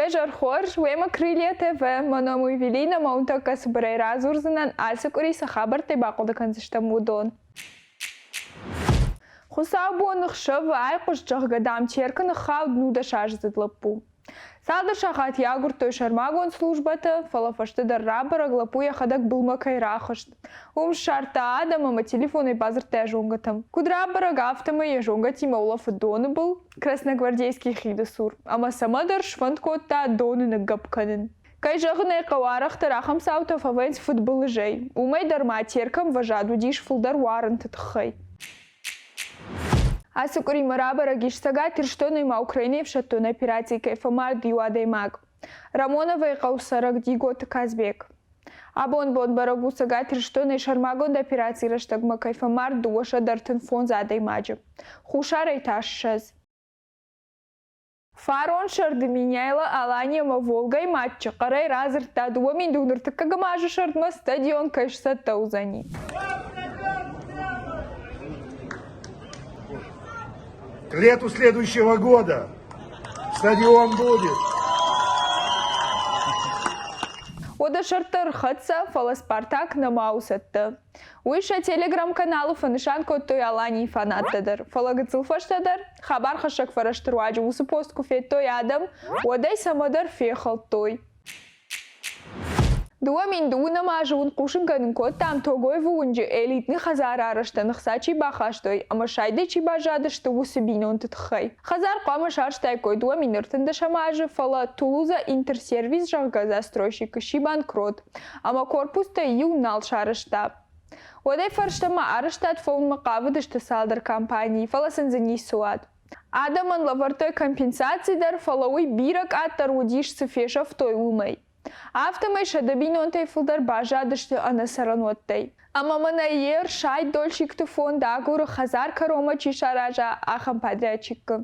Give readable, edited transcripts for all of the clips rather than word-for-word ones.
Уе зӕр хорз, уемӕ Крылья ТВ, мӕ ном у Эвелина, мӕ уын тӕккӕ цыбырӕй радзурдзынӕн, ацы къуыри цы хабӕрттӕй бахъуыды кӕндзыстӕм, уыдон. Хуыцаубоны хсӕвы айхъуыст, зӕгъгӕ, дам, Теркы ныххауд нудӕсаздзыд лӕппу. Цалдӕр сахат йӕ агуырдтой сӕрмагонд службӕтӕ, фӕлӕ фӕстӕдӕр рабӕрӕг, лӕппу йӕхӕдӕг былмӕ кӕй рахызт. Уым ссардта адӕм ӕмӕ телефонӕй бадзырдта йӕ зонгӕтӕм. Куыд рабӕрӕг, афтӕмӕй йӕ зонгӕтимӕ улӕфыд доны был, Красногвардейский хиды цур, ӕмӕ цӕмӕдӕр сфӕнд кодта доны ныггӕпп кӕнын. Кӕй зӕгъын ӕй хъӕуы, арӕхдӕр ахӕм цаутӕ фӕвӕййынц фыдбылызӕй. Уымӕй дӕр ма Терк ӕмвӕзад уыдис фылдӕр уарынты тыххӕй. Ацы къуыримӕ рабӕрӕг ис, Цӕгат Ирыстонӕй ма Украинӕйы ӕфсӕддон операцийы кӕй фӕмард иу адӕймаг. Рамоновайы хъӕуы цӕрӕг Диготы Казбек. Абон бон бӕрӕг у Цӕгат Ирыстонӕй сӕрмагонд операцийы рӕстӕгмӕ кӕй фӕмард 235 адӕймаджы, Хуссарӕй та 20. Фарон сӕрды Меняйло Алани ӕмӕ Волгӕйы матчы хъӕрӕй радзырдта, 2000 ныртыккӕгӕм азы сӕрдмӕ стадион кӕй сцӕттӕ уыдзӕни. К лету следующего года стадион будет. Уӕдӕ сӕрдтӕ ӕрхӕццӕ, фӕлӕ Спартак нӕма у цӕттӕ. Уый сӕ телеграм-каналы фӕнысан кодтой Аланийы фанаттӕ дӕр, фӕлӕ гыццыл фӕстӕдӕр, хабархӕссӕг фӕрӕзты руаджы уыцы пост куы федтой адӕм, уӕд ӕй цӕмӕдӕр фехӕлдтой. 2002 азы уын хъусын кӕнын кодтам, Тогоевы уынджы элитный хӕдзары арӕзтӕн ӕхца чи бахастой ӕмӕ сайдӕй чи баззадысты, уыцы бинонты тыххӕй. Хӕдзар хъуамӕ сарӕзтаиккой 2013 азы, фӕлӕ Тулуза Интерсервис, зӕгъгӕ, застройщик сси банкрот. Ӕмӕ корпустӕй иу нал сарӕзта. Уӕдӕй фӕстӕмӕ арӕзтад фӕуынмӕ хъавыдысты цалдӕр компанийы, фӕлӕ сын дзы ницы уад. Адӕмӕн лӕвӕрдтой компенсаци дӕр, фӕлӕ уый бирӕ къаддӕр уыдис, цы фесӕфтой, уымӕй. Афтӕмӕй сӕдӕ бинонтӕй фылдӕр баззадысты ӕнӕ цӕрӕнуӕттӕй. Ӕмӕ мӕнӕ йе рсайд дольщикты фонд агуры, хӕдзар кӕронмӕ чи сараза, ахӕм подрядчикы.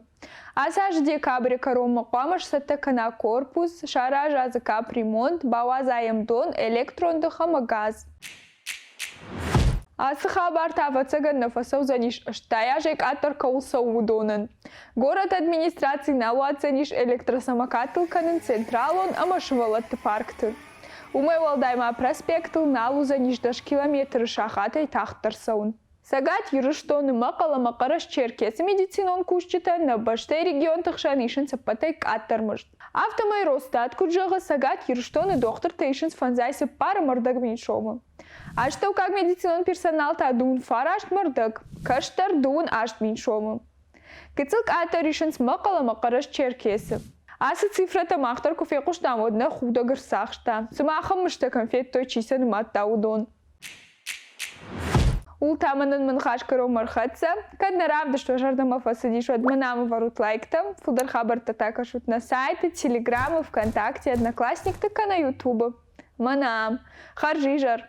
Ацы азы декабры кӕронмӕ хъуамӕ сцӕттӕ кӕна корпус, сараза дзы капремонт, бауадза йӕм дон, электрон дых ӕмӕ газ. Ацы хабар та, ӕвӕццӕгӕн, нӕ фӕцӕудзӕнис, 80 азӕй къаддӕр кӕуыл цӕуы, уыдонӕн. Горӕты администраци нал уадздзӕнис электросамокаттыл кӕнын централон ӕмӕ сывӕллӕтты паркты. Уымӕй уӕлдай ма проспектыл нал уыдзӕнис дӕс километры сахатӕй тагъддӕр цӕуын. Цӕгат Ирыстоны Мӕхъӕл ӕмӕ Хъӕрӕсе-Черкесы медицинон кусджытӕ нӕ бӕстӕйы регионты хсӕн исынц ӕппӕтӕй къаддӕр мызд. Афтӕмӕй Росстат куыд зӕгъы, Цӕгат Ирыстоны дохтыртӕ исынц фӕндзай цыппар ӕмӕ ӕрдӕг мин сомы. Астӕуккаг медицинон персонал та дыууын фараст ӕмӕ ӕрдӕг, кӕстӕр 28 мин сомы. Гыццыл къаддӕр исынц Мӕхъӕл ӕмӕ Хъӕрӕсе-Черкесы. Ацы цифрӕтӕ мах дӕр куы фехъуыстам, уӕд нӕ худӕг ӕрцахста. Цыма ахӕм мызтӕ кӕм федтой, чи сӕ нымадта, уыдон. Ул та мӕнӕн мын ныхас кӕронмӕ ӕрхӕццӕ. Кӕд нӕ равдыст уӕ зӕрдӕмӕ фӕцыдис, уӕд мӕ нӕм ӕвӕрут лайктӕ. Фылдӕр хабӕрттӕ та кӕсут нӕ сайты, Телеграмы, ВКонтакте, Одноклассникты кӕнӕ Ютубы. Мӕнӕ ам. Хӕрзизӕр!